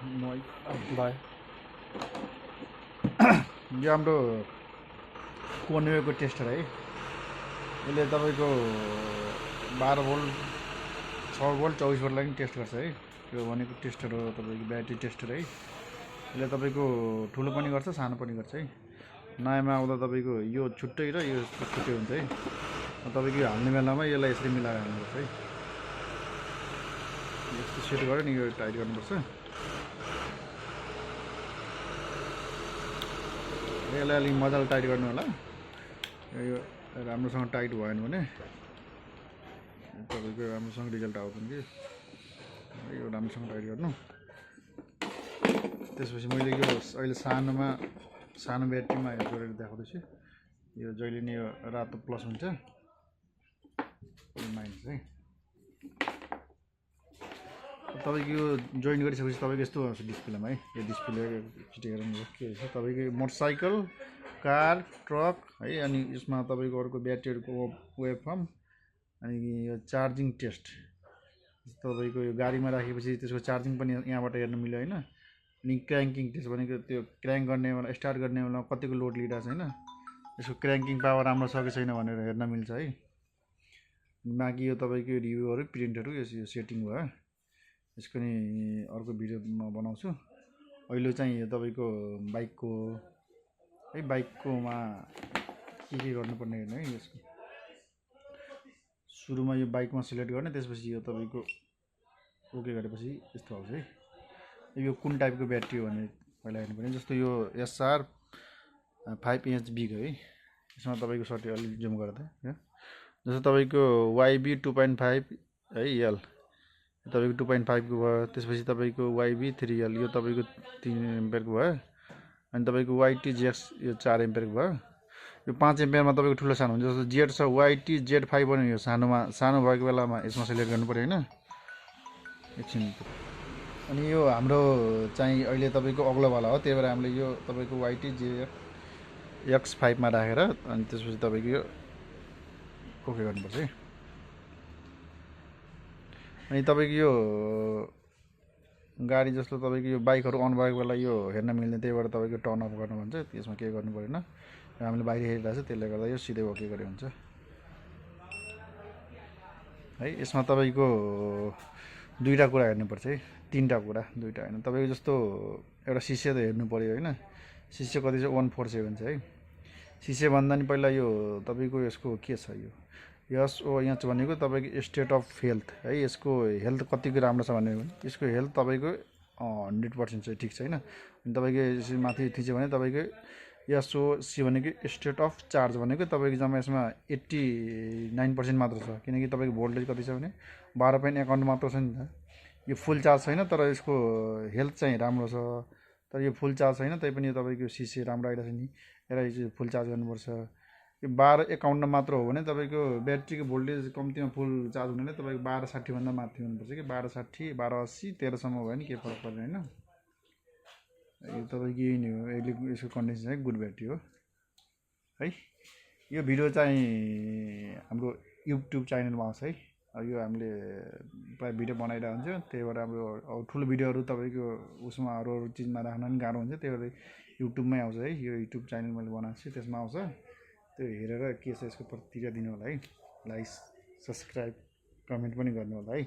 Bye यो हाम्रो कोनवेको tester है। यसले तपाईँको 12 भोल्ट 6 भोल्ट 24 भोल्टलाई पनि टेस्ट गर्छ है। यो भनेको टेस्टर हो तपाईँको ब्याट्री टेस्टर है। यसले तपाईँको ठुलो पनि गर्छ सानो पनि गर्छ है। नयाँमा आउँदा तपाईँको यो छुट्टै र यो छुट्टै हुन्छ है। तपाईँको यो हाल्ने बेलामा यसलाई यसरी मिलाएर हाल्नुपर्छ है। यस्तो सेट गरेर नि यो टाइट गर्नुपर्छ। यसलाई अलिक मजाले टाइट गर्नु होला। यो राम्रोसँग टाइट भएन भने तपाईँको राम्रोसँग रिजल्ट आउँदैन कि। यो राम्रोसँग टाइट गर्नु। त्यसपछि मैले यो अहिले सानो ब्याट्रीमा जोडेर देखाउँदैछु। यो जहिले नि यो रातो प्लस हुन्छ माइनस है। तपाईँको यो जोइन गरिसकेपछि तपाईँको यस्तो आउँछ डिस्प्लेमा है। यो डिस्प्ले चिटेर के रहेछ तपाईँको मोटरसाइकल कार ट्रक है। अनि यसमा तपाईँको अर्को ब्याट्रीहरूको वेभ फर्म अनि यो चार्जिङ टेस्ट। तपाईँको यो गाडीमा राखेपछि त्यसको चार्जिङ पनि यहाँबाट हेर्न मिल्यो होइन। अनि क्र्याङ्किङ टेस्ट भनेको त्यो क्र्याङ्क गर्ने बेला स्टार्ट गर्ने बेला कतिको लोड लिइरहेको छ होइन। यसको क्र्याङ्किङ पावर राम्रो छ कि छैन भनेर हेर्न मिल्छ है। बाँकी यो तपाईँको रिभ्यूहरू प्रिन्टहरू यो सेटिङ भयो। यसको नि अर्को भिडियो म बनाउँछु। अहिले चाहिँ यो तपाईँको बाइकको है बाइककोमा के गर्नुपर्ने हेर्नु है। यसको सुरुमा यो बाइकमा सिलेक्ट गर्ने त्यसपछि यो तपाईँको ओके गरेपछि यस्तो आउँछ है। यो कुन टाइपको ब्याट्री हो भने पहिला हेर्नुपर्ने। जस्तो यो SR 5 बिग है। यसमा तपाईँको सर्टी अलिक जुम गर्दा जस्तो तपाईँको YB 2.5 है यल तपाईँको 2.5 को भयो। त्यसपछि तपाईँको YB 3L यो तपाईँको 3 एम्पियरको भयो। अनि तपाईँको YTZX यो 4 एम्पियरको भयो। यो 5 एम्पियरमा तपाईँको ठुलो सानो हुन्छ। जस्तो जेड छ YTZ5 पनि यो सानो भएको बेलामा यसमा सिलेक्ट गर्नु पऱ्यो होइन। एकछिन। अनि यो हाम्रो चाहिँ अहिले तपाईँको अग्लोवाला हो। त्यही भएर हामीले यो तपाईँको YTZX5 मा राखेर अनि त्यसपछि तपाईँको यो ओके गर्नुपर्छ है। अनि तपाईँको यो गाडी जस्तो तपाईँको यो बाइकहरू अन भएको बेला यो हेर्न मिल्ने। त्यही भएर तपाईँको टर्न अफ गर्नु भन्छ। त्यसमा केही गर्नु परेन। हामीले बाहिर हेरिरहेको छ त्यसले गर्दा यो सिधै ओके गरे हुन्छ है। यसमा तपाईँको दुईवटा कुरा हेर्नुपर्छ है। तीनवटा कुरा दुईवटा होइन। तपाईँको जस्तो एउटा सिसे त हेर्नु पऱ्यो होइन। सिसे कति छ 147 छ है। सिसे भन्दा नि पहिला यो तपाईँको यसको के छ यो यहाँ छ भनेको तपाईँको स्टेट अफ हेल्थ है। यसको हेल्थ कतिको राम्रो छ भने यसको हेल्थ तपाईँको 100% चाहिँ ठिक छैन। अनि तपाईँको यसरी माथि थिच्यो भने तपाईँको SOC भनेको स्टेट अफ चार्ज भनेको तपाईँको जम्मा यसमा 89% मात्र छ। किनकि तपाईँको भोल्टेज कति छ भने 12.51 मात्र छ नि त। यो फुल चार्ज छैन तर यसको हेल्थ चाहिँ राम्रो छ। तर यो फुल चार्ज छैन तैपनि तपाईँको सिसे राम्रो आइरहेको छ नि। यसलाई चाहिँ फुल चार्ज गर्नुपर्छ। यो 12.51 मात्र हो भने तपाईँको ब्याट्रीको भोल्टेज कम्तीमा फुल चार्ज हुने तपाईँको 1260 भन्दा माथि हुनुपर्छ कि 1260 1280 13सम्म भयो भने केही फरक पर्दैन होइन। यो तपाईँको यही नै हो। यसको कन्डिसन चाहिँ गुड ब्याट्री हो है। यो भिडियो चाहिँ हाम्रो युट्युब च्यानलमा आउँछ है। यो हामीले प्राय भिडियो बनाइरहेको हुन्छ। त्यही भएर अब ठुलो भिडियोहरू तपाईँको उसमा अरू चिजमा राख्न पनि गाह्रो हुन्छ। त्यही भएर युट्युबमै आउँछ है। यो युट्युब च्यानल मैले बनाएको छु त्यसमा आउँछ। त्यो हेरेर के छ यसको प्रतिक्रिया दिनु होला है। लाइक सब्सक्राइब कमेन्ट पनि गर्नु होला है।